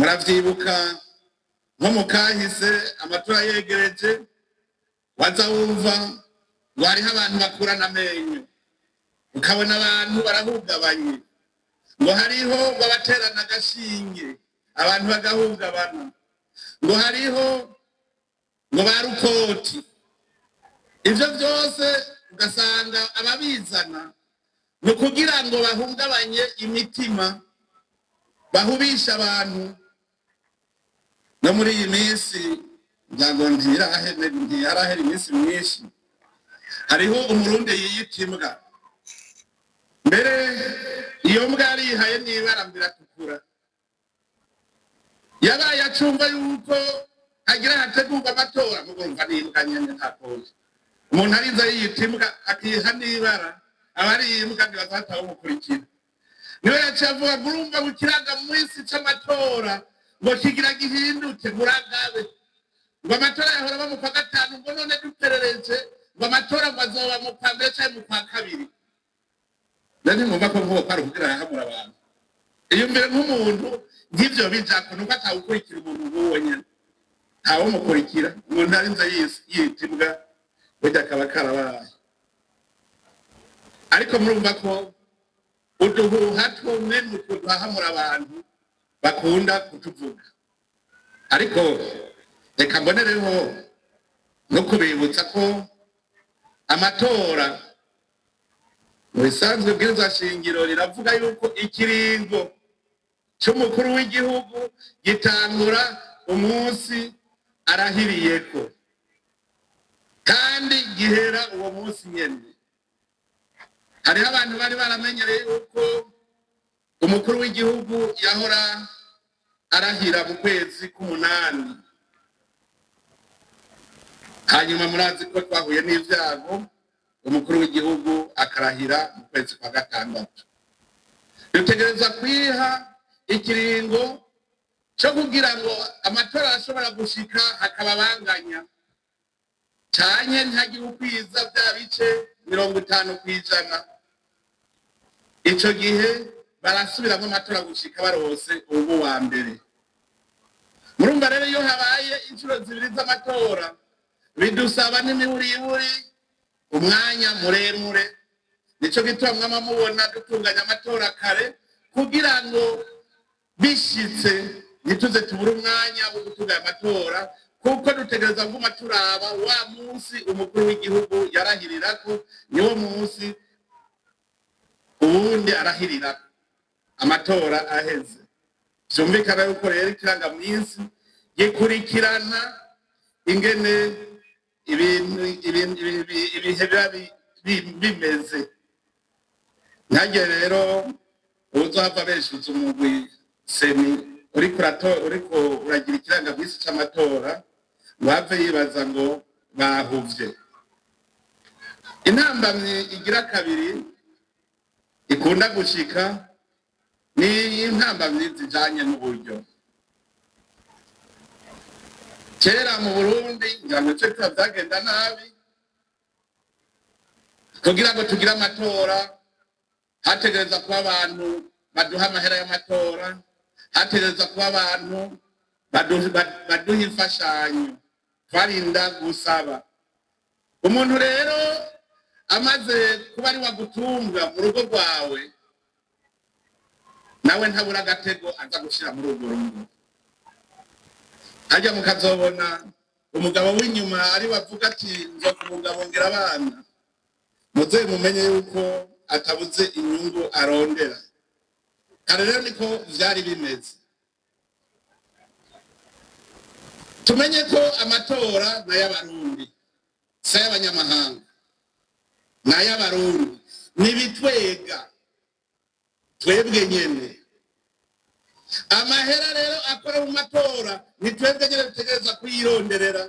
Muravyibuka nko mu kahise, amatora yegereje, waza wumva ngo hariho abantu bakurana amenyo, ukabona abantu barahungabanye, ngo hariho ngo abaterana agashinge, abantu bagahungabana, ngo hariho ngo ba rukoti. Ivyo vyose ugasanga ababizana ni ukugira ngo bahungabanye imitima, bahubishe abantu. No muri iyi minsi, ngira ngo ntirahera iminsi myinshi, hariho Umurundi yiyita imbwa. Mbere iyo mbwa yarihaye n'ibara ngo iratukura. Yabaye acumva yuko hagira hategurwa amatora, mugurumva n'imbwa nyene, nta kundi. Umuntu arinze yiyita imbwa, akiha n'ibara, aba ari imbwa, ntibazatawumukurikira. Niwe yaciye avuga ngo urumva ngo ikirangaminsi c'amatora ngo kigira gihinduke, muragabe, ngo amatora yahora aba mu kwa gatanu, ngo none duperereje ngo amatora ngo azoba mu kwa mbere canke mu kwa kabiri. Rero ntimwumva ko nkuwo kwari ukugira arahamura abantu. Iyumvire nk'umuntu nk'ivyo bijako, nuko atawukurikira umuntu nk'uwo nyene, ntawumukurikira. Umuntu arinze yita imbwa, burya akaba karabaye. Ariko murumva ko uduhuha tumwe mu duhahamura abantu bakunda kutuvuga. Ariko reka mbonereho no kubibutsa ko amatora mu bisanzwe, bwirizwa shingiro riravuga yuko ikiringo c'umukuru w'igihugu gitangura umunsi arahiriyeko, kandi gihera uwo munsi nyene. Hariho abantu bari baramenyereye yuko umukuru w'igihugu yahora arahira mu kwezi k'umunani. Hanyuma murazi ko twahuye n'ivyago, umukuru w'igihugu akarahira mu kwezi kwa gatandatu. Dutegereza kwiha ikiringo cyo kugira ngo amatora ashobora gushika hakaba banganya, canke ntihagire ukwiza bya bice 50%. Ico gihe barasubiramwo amatora gushika barose ubu wa mbere. Murumva rero, iyo habaye inshuro zibiri z'amatora, bidusaba n'imiburiburi umwanya muremure. Nico gituma mwama mubona dutunganya amatora kare, kugira ngo bishitse ntituze tubure umwanya wo gutunganya amatora, kuko dutegereza kuguma turaba wa munsi umukuru w'igihugu yarahirirako, niwo munsi uwundi arahirirako amatora aheze. Vyumvikana yuko rero ikirangaminsi gikurikirana ingene ibintu ibihe biba bimeze. Nkange rero uzohava beshuza umugwi CENI uriko uragira ikirangaminsi c'amatora, ngo have yibaza ngo bahuvye. Intambamyi igira kabiri ikunda gushika ni intambamyi zijanye n'uburyo. Kera mu Burundi, ngira ngo ico bitaba vyagenda nabi, kugira ngo tugire amatora hategereza kuba abantu baduha amahera y'amatora, hategereza kuba abantu baduha imfashanyo, twarinda gusaba. Umuntu rero amaze kuba ari wagutunga mu rugo rwawe, nawe ntabura agatego aza gushira muri urwo rugo. Hajya mukazobona umugabo w'inyuma ari bavuga ati nzokubungabungira abana, muze mumenye yuko atabuze inyungu arondera. Kare rero niko vyari bimeze. Tumenye ko amatora n'ay'Abarundi, si ay'abanyamahanga, n'ay'Abarundi. Nibitwega twebwe nyene. Amahera rero akora mu matora ni twebwe nyene dutegereza kuyironderera.